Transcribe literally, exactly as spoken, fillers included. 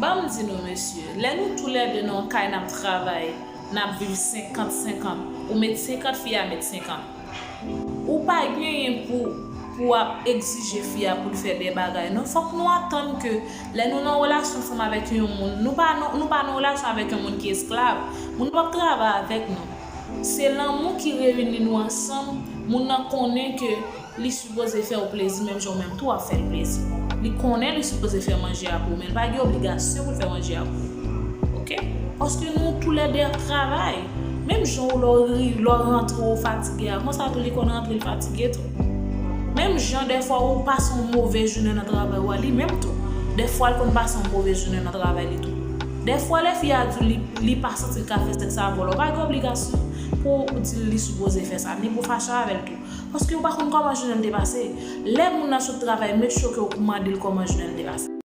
Ban m di nou, mesye, lè nou toulède nan yon kay n ap travay, n ap viv senkant senkant, ou met senkant, fi a met senkant. Ou pa genyen pou, pou w ap egzije fi a pou l fè de bagay. Non, fòk nou atann ke lè nou nan relasyon ansanm avèk yon moun, nou pa nan, nou pa nan relasyon avèk yon moun ki esklav. Moun nan p ap travay avèk nou. Se lanmou ki reyini nou ansanm. Moun nan konnen ke li sipoze fè w plezi, menm jan ou menm tou w ap fè l plezi. Li konnen li sipoze fè manje a pou ou, men l pa gen obligasyon pou l fè manje a pou ou. Oke? Paske nou toulède ap travay. Menm jan ou lè w ri, lè w rantre ou fatige a, konsa tou li konn rantre l fatige tou. Menm jan dèfwa ou pase yon move jounen nan travay ou a, li menm tou. Dèfwa l konn pase yon move jounen nan travay li tou. Dèfwa lè fi a di w li, li pa santi l ka fè sèks avè w la, ou pa gen obligasyon pou w di l li sipoze fè sa, ni pou w fache avè l tou. Paske ou pa konn kòman jounen l te pase. Lè moun nan sot travay, make sure ke ou mande l kòman jounen l te pase.